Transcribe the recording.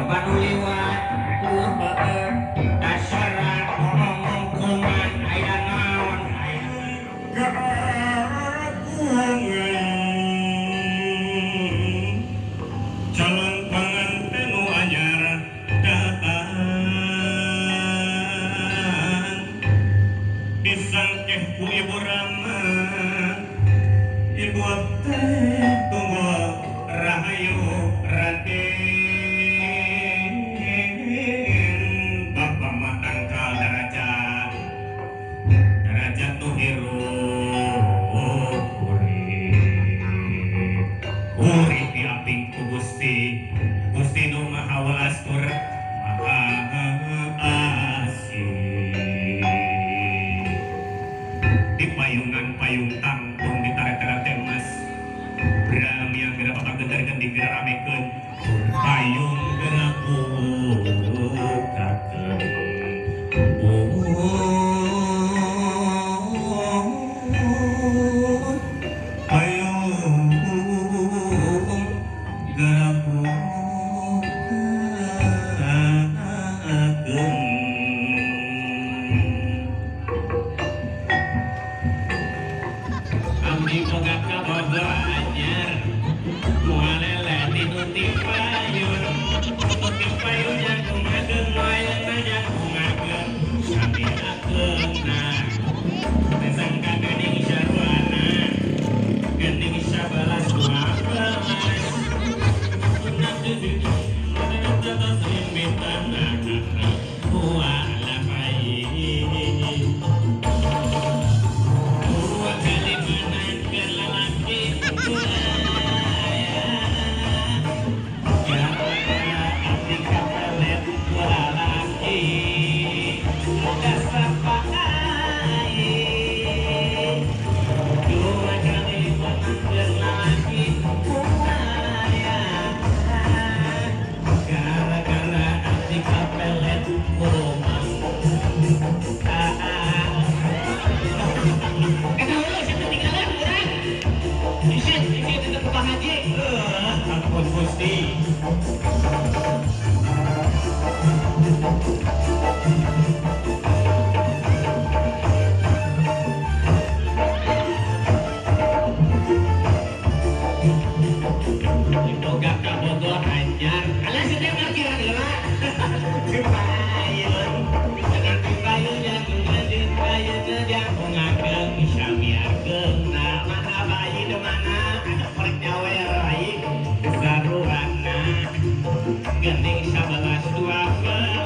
Loba nu liwat dasara ngomong kuman aya naon aya calon panganten nu anyar datang disangkeh ku ibu rama ibu teh tunggu rahayu raden bapak mah tangkal derajat derajat nu hirup urip urip diaping ku Gusti Gusti nu Maha Welas tur Maha Asih di payungan payung tangtung di taret-taret mas berami yang gerak apa gedarkan di gerak ramekeun payung gerak bukakeun payung gerak bukakeun. Abdi boga kabogoh anyar moal leleh ti payun ti payun jagung ageng wayana jagung ageng sami ageungna sangka geuning saruana geuning 11 Ampun Gusti. Boga kabogoh anyar alah si teh parkiran heula di payun di payun jagung di payun jagung ageng sami ageungna mana bayi di mana ada korek nyawer bayi saruana geuning 11 12.